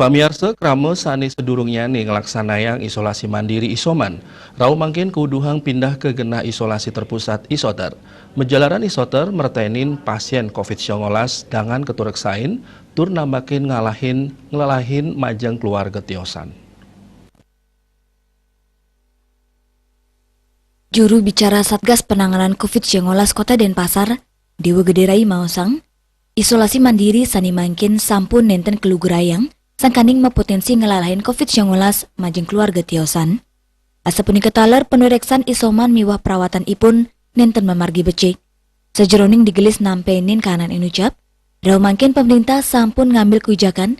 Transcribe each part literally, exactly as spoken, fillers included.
Pamiarsa, krama sané sadurungné nglaksanayang isolasi mandiri isoman, rauh mangkin kauduhang pindah ka genah isolasi terpusat isoter. Majalaran isoter merténin pasién covid sangalas dangan katureksain tur nambakin ngalahin nglelahin majeng keluarga tiosan. Juru bicara Satgas Penanganan covid sangalas Kota Denpasar, Dewa Gede Rai maosang, isolasi mandiri sané mangkin sampun nénten kalugrayang sangkaning mapoténsi nglelahin covid sangalas majeng keluarga tiosan. Asapunika taler panureksan isoman miwah perawatanipun nénten mamargi becik. Sajeroning digelis nampénin kahanan inucap, rauh mangkin pamréntah sampun ngambil kawijakan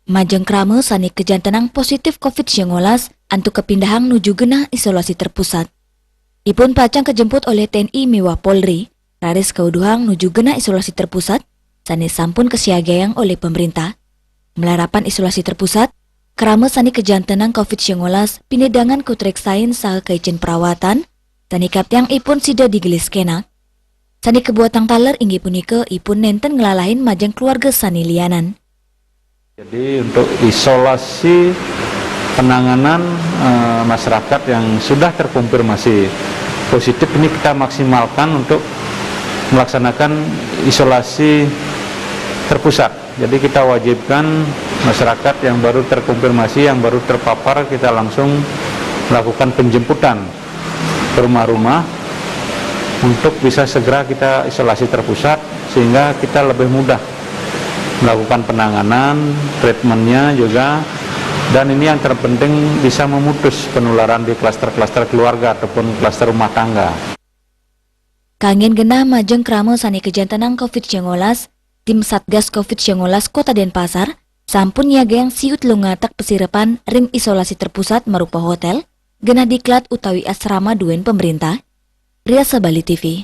majeng krama sané kajantenang positif covid sangalas antuk kapindahang nuju genah isolasi terpusat. Ipun pacang kajemput olih T N I miwah Polri, raris kauduhang nuju genah isolasi terpusat sané sampun kasiagayang olih pamréntah. Malarapan isolasi terpusat, krama sané kajantenang covid sangalas pinih dangan katureksain saha kaicén perawatan, sané kaptiang ipun sida digelis kénak. Sané kabuatang taler inggih punika ipun nénten nglelahin majeng keluarga sané lianan. Jadi untuk isolasi penanganan, eh, masyarakat yang sudah terkonfirmasi positif ini kita maksimalkan untuk melaksanakan isolasi terpusat. Jadi kita wajibkan masyarakat yang baru terkonfirmasi, yang baru terpapar, kita langsung melakukan penjemputan ke rumah-rumah untuk bisa segera kita isolasi terpusat sehingga kita lebih mudah melakukan penanganan, treatmentnya juga, dan ini yang terpenting bisa memutus penularan di klaster-klaster keluarga ataupun klaster rumah tangga. Kanggén genah majeng krama sané kajantenang covid sangalas, tim Satgas covid sangalas Kota Denpasar sampun nyiagayang siut lungatek pasirepan ring isolasi terpusat marupa hotél, genah diklat utawi asrama duén pamréntah. Riasa Bali T V.